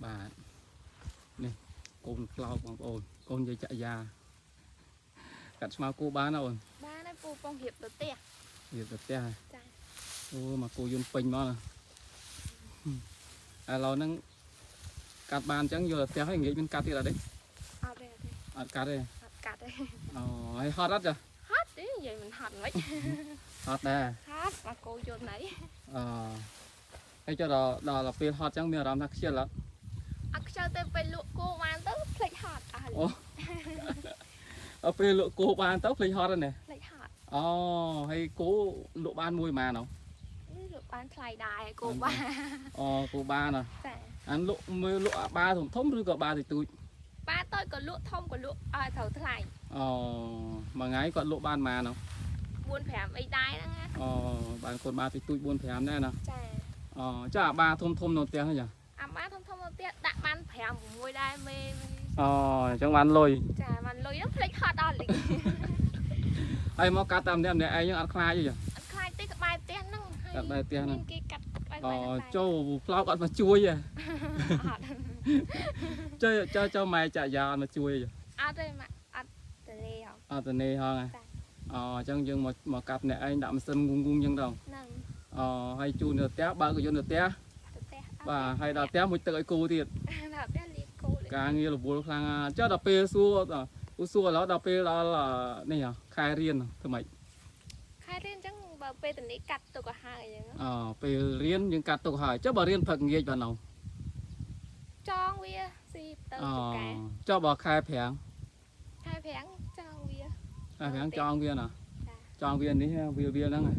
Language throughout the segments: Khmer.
បាទនេះកូនផ្លោកបងប្អូនកូនយាយចក្យាកាត់ឆ្មៅគោបានណាអូន? បានហើយពូពងរៀបទៅផ្ទះ។ រៀបទៅផ្ទះហើយ? ចា។ អូមកគោយន្តពេញមកណាឥឡូវហ្នឹងកាត់បានអញ្ចឹងយកទៅផ្ទះហើយងាយមានកាត់ទៀតអត់ទេ? អត់ទេអត់ទេ។ អត់កាត់ទេ? អត់កាត់ទេ។ អូហើយហត់អត់ចា? ហត់ទេនិយាយមិនហត់មិន ហត់ដែរ? ហត់មកគោយន្តអី អឺហើយចុះដល់ពេលហត់អញ្ចឹងមានអារម្មណ៍ថាខ្ជិលអត់? អត់ខ្ជិលទេពេលលក់គោបានទៅភ្លេចហត់អស់ហើយ។ អូដល់ពេលលក់គោបានទៅភ្លេចហត់ហ្នឹងណា? ភ្លេចហត់។ អូហើយគោលក់បានមួយប៉ុន្មានហ៎? នេះលក់បានថ្លៃដែរគោបាន អូគោបានហ៎? ចា។ អានលក់មើលលក់អាបាធំធំឬក៏បាតិចតួច? បាតូចក៏លក់ធំក៏លក់ឲ្យត្រូវថ្លៃ។ អូមួយថ្ងៃគាត់លក់បានប៉ុន្មានហ៎? 4 5អីដែរហ្នឹងណា។ អូបានកូនបាតិចតួច4 5ដែរណា? ចា។ អូចាអាបាធំធំនៅផ្ទះហ្នឹងចា? អាបាធំធំទៅទៀតដាក់បាន5 6ដែរមេមេ អូអញ្ចឹងបានលុយ។ ចាបានលុយហ្នឹងភ្លេចហត់អស់លីង ហើយមកកាត់តាមម្នាក់ម្នាក់ឯងហ្នឹងអត់ខ្លាចទេចា? អត់ខ្លាចទេក្បែរផ្ទះហ្នឹងហើយ កាត់បែរផ្ទះហ្នឹង មានគេកាត់ក្បែរ អូ ៗហ្នឹងដែរ។ ចូលផ្លោកអត់មកជួយទេ? អត់។ ចុះចុះចុះម៉ែចាក់យ៉ាអត់មកជួយទេ? អត់ទេម៉ាក់អត់ទលេហ៎។ អត់ទៅនេះហងហ៎? ចា។ អូអញ្ចឹងយើងមកមកកាត់ម្នាក់ឯងដាក់ម៉ាស៊ីនងុងងុងអញ្ចឹងទៅ ហ្នឹង។ អូហើយជូនទៅផ្ទះបើកយន្តទៅផ្ទះ ទៅផ្ទះអត់ បាទហើយដល់ផ្ទះមួយទឹកឲ្យគោទៀត ដល់ផ្ទះលាបគោលាប ការងាររវល់ខ្លាំងណាស់ចុះដល់ពេលសួរឧសួរឥឡូវដល់ពេលដល់នេះហ៎ខែរៀនធ្វើម៉េច? ខែរៀនអញ្ចឹងបើពេលតនេះកាត់ទុកឲ្យហើយអញ្ចឹង អពេលរៀនយើងកាត់ទុកហើយចុះបើរៀនព្រឹកងាយបាទនោះ ចងវាស៊ីទៅ អូ ចកា ចុះបើខែប្រាំង ខែប្រាំងចងវា ខែប្រាំងចងវាណា ចា។ ចងវានេះវាវាហ្នឹងហ៎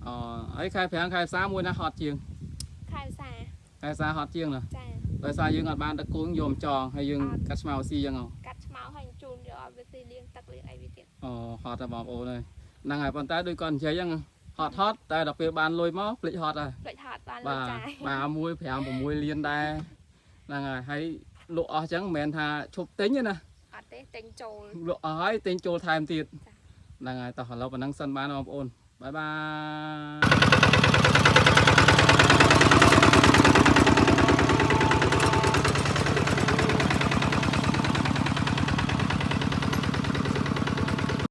អូហើយខែប្រាំងខែផ្សាមួយណាហត់ជាង? ខែវស្សា ខែផ្សាហត់ជាងណា ចា។ ដោយសារយើងអត់បានដឹកគោយកមកចងហើយយើង អត់ កាត់ស្មៅស៊ីអញ្ចឹងហ៎ កាត់ឆ្មៅហើយជូនយកឲ្យវាស៊ីលាងទឹកលាងអីវាទៀត អូហត់តែបងប្អូនហើយហ្នឹងហើយប៉ុន្តែដូចគាត់និយាយអញ្ចឹងហត់ហត់តែដល់ពេលបានលុយមកភ្លេចហត់ហើយ ភ្លេចហត់បានលុ បាទ យចាយ បាទ1 5 6លានដែរហ្នឹងហើយហើយលក់អស់អញ្ចឹងមិនមែនថាឈប់ទិញទេណា អត់ទេទិញចូល លក់អស់ហើយទិញចូលថែមទៀត ចា ហ្នឹងហើយតោះឥឡូវប៉ុណ្ណឹងសិនបានបងប្អូន bye bye.